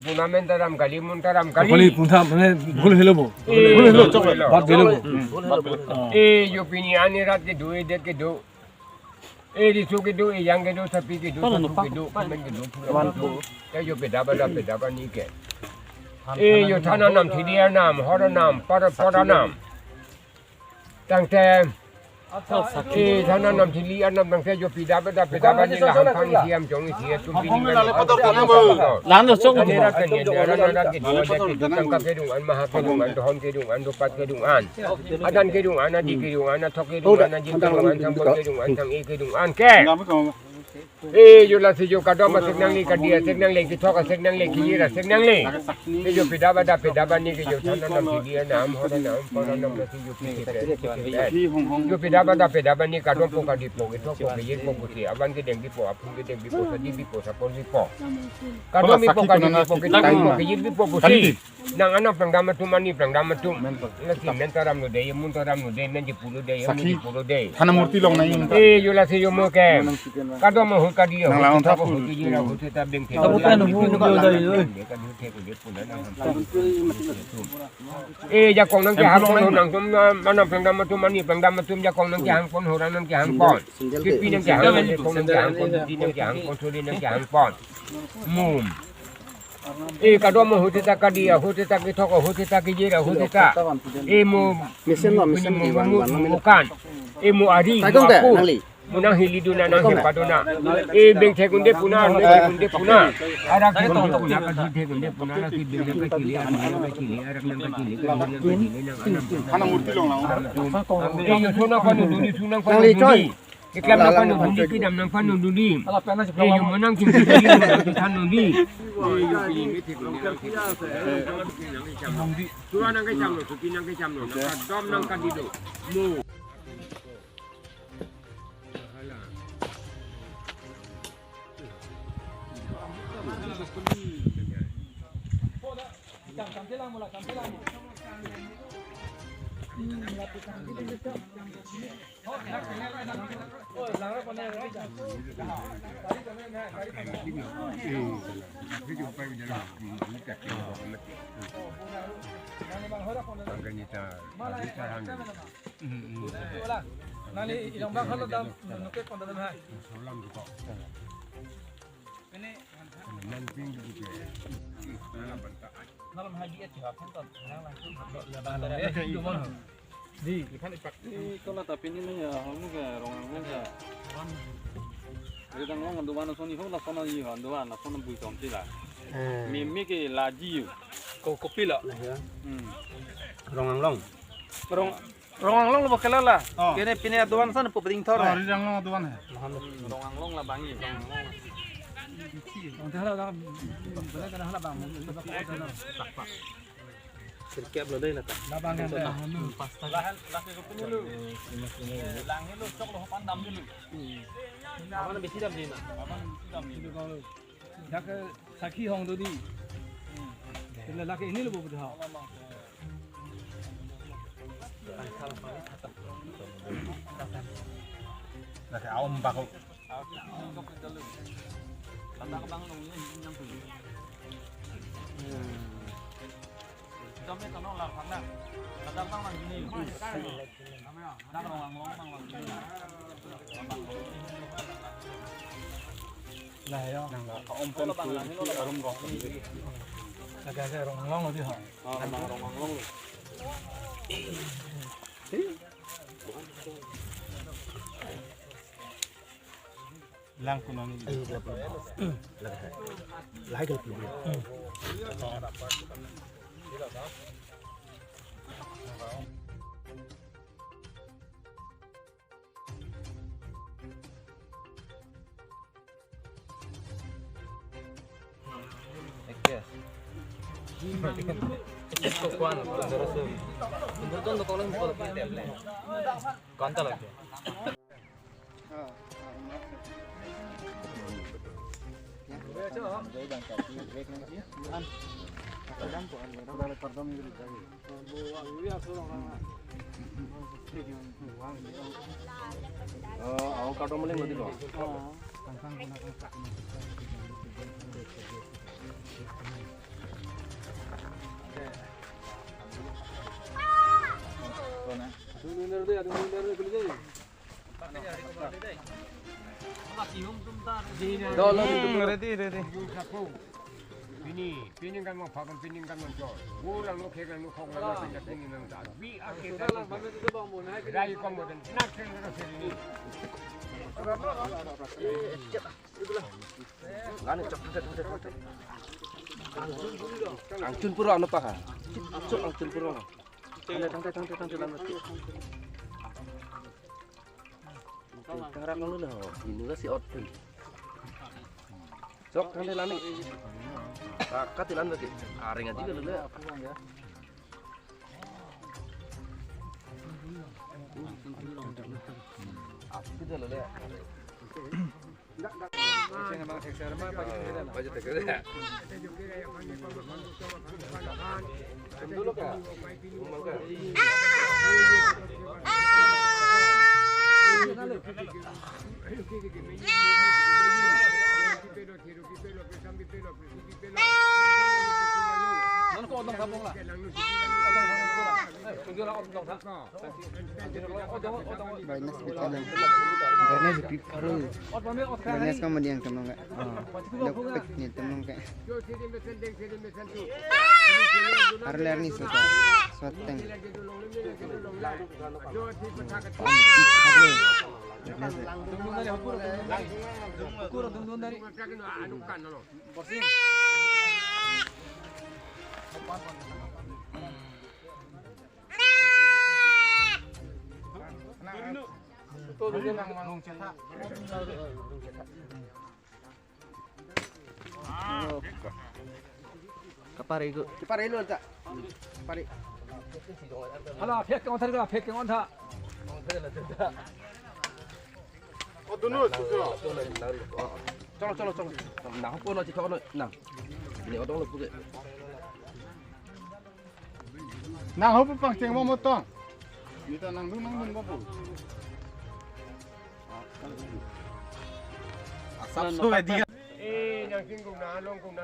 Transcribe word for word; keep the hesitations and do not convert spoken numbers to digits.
Puna men taram kali, mun taram kali. Kali, puna, mane, bhul helo bo. Eh, bhul helo, bhul helo. Bat belo bo. Hmm. Eh, jo pini ani rat kedo, edet kedo. Eh, riso kedo, eh, ejang kedo, sapi kedo, satu kedo, kemen kedo, pura kedo. Eh, jo peda bada, peda bani ke. Eh, jo than anam, thili anam, hor anam, por, por anam. Tangte, eh, than anam, thili anam, tangte jo peda bada, peda bani la hangphang isi, amchong isi, atum pini. Lan lo chok. Ani rat ke, ani rat ke, dua rat ke, tangka kedung an, maha kedung an, dohon kedung an, dopat kedung an. Adan kedung an, adi kedung an, athok kedung an, ajin kedung an, sambol kedung an, sang-e kedung an ke. Eh, jo lasi jo kadom asek nangle, kadi asek nangle, kethok asek nangle, kejir asek nangle. Eh, jo peda bada, peda bani ke jo than anam, thili anam, hor anam, por anam, lasi jo pini ke. Jo peda bada, peda bani kadom po, kadi po, kethok po, kejir po, pusi, aban kedeng bipo, aphung kedeng bipo, sadi bipo, sapor bipo. Kadom bipo, kadi bipo, kethok bipo, kejir bipo, pusi. Nang anam pangdam atum, ani pangdam atum. Lasi men taram lo dei, mun taram lo dei, men jepu lo dei, mun jepu lo dei. Than amurti long nai. Eh, jo lasi jo mo ke. Kadom ahut, kadi ahut, nang lang thap ahut, kejir ahut, seta bengthe. Tabu kan hu lo dei, oi. Eh, jakong nangkehang pon ho nangtum, anam pangdam atum, ani pangdam atum, jakong nangkehang pon, hor anam kehang pon. Kepi nangkehang pon, jakong nangkehang pon, kepi nangkehang pon, suri nangkehang pon. Mum. Eh, kadom ahut seta, kadi ahut seta, kethok ahut seta, kejir ahut seta. Eh, mo mesen lo, mesen mo, mo, mo, mo kan. Eh, mo ari, mo aku. Mo nang hili dun, nang hepa dun. Eh, bengthe kunde puna, bengthe kunde puna. Arak the kunde puna, kadi the kunde puna, arak beng nang kachili, arak nang kachili, kadi nang kachili, nang anam. Than amurti long lang. Eh, jo thon nangpanudun dei, thon nangpanudun dei. Keklam nangpanudun dei, kedam nangpanudun dei. Eh, jo mo nang chingki dei, jo than dun dei. Eh, jo pini me the kunde nang the. Sura nangkechamlo, suki nangkechamlo, nangkadom nangkadi lo. Mo. Nangli ilong bang halo dam, nuke konda dam hai. Ini nalom hai dia tiga pun ton. Nang langsung halo. Di. Ikan ipak. Ih, kalau tapi ini nih ya, kamu ke Ronganglong ke. Ronganglong anduan soni ho, la sona yi anduan, la sona bui tom sila. Eh. Mimi ke laji yu. Ko kopi la. Nah, ya. Hmm. Ronganglong. Rong Ronganglong lo bo ke la la. Oh. Kene pine aduan san pu pring thor. Oh, hai. Ronganglong aduan hai. Ronganglong labang yi. Ronganglong. Sirkep lo dei na ta. Labang kan dah. Pas ta. Lahan, lahan ke pun dulu. Lang helo chok lo pan dam dulu. Apa na besi dam dei na? Apa na besi dam dei? Dak sakhi hong dodi. Kena laki ini lo bo dah. Laki aum bako. Lata bang nung ini yang tu. Dam ni tanong lar phang na. Lata bang nang ini. Nang Ronganglong bang nang ini. Lah ya. Nang ka om pon tu arum rong. Lagi saya Ronganglong lagi ha. Oh, nang Ronganglong. Lang kunang. Lahai ke puluh. Oke. Oke, kok kuan, terus. Menurut tuan, kok lagi, kok lagi, kanta lagi. Oh, ako karton maling berarti, Bang? Oh. Dolo, hmm, ready, ready. Pini, pini kan mau pakan, pini kan mau jor. Bulang lo, kekang lo, kong lo, pini kan mau jor. Bi ake kan. Rai kom boten, nak sen lo sini. Lani chok, chok, chok, chok. Angchun pura anu paha. Chok angchun pura. Tangte, tangte, tangte, tangte, tangte. Tangrak lang dulu, ho. Ini lah si Otpin. Sok, tangte lani. Kakat ilan lagi. Aring aja dulu ya. Aku dulu ya. Brightness bikanang. Brightness bipharo. Brightness kamu diang temang ke. Dok pek ni temang ke. Arler ni sota. Soteng. Bipharo. Brightness. Kapari ko. Kapari lo ta. Kapari. Hala, phek ke on tha, phek ke on tha. Oh, dunu, dunu. Cholo, cholo, cholo. Nah, hapu no, chithok no, nah. Ini odong lo puke. Nang hapu pangcheng mo motong. Nita nangdun, nangdun bapu. Asap so dia. Eh, nang singgung na, long kung na.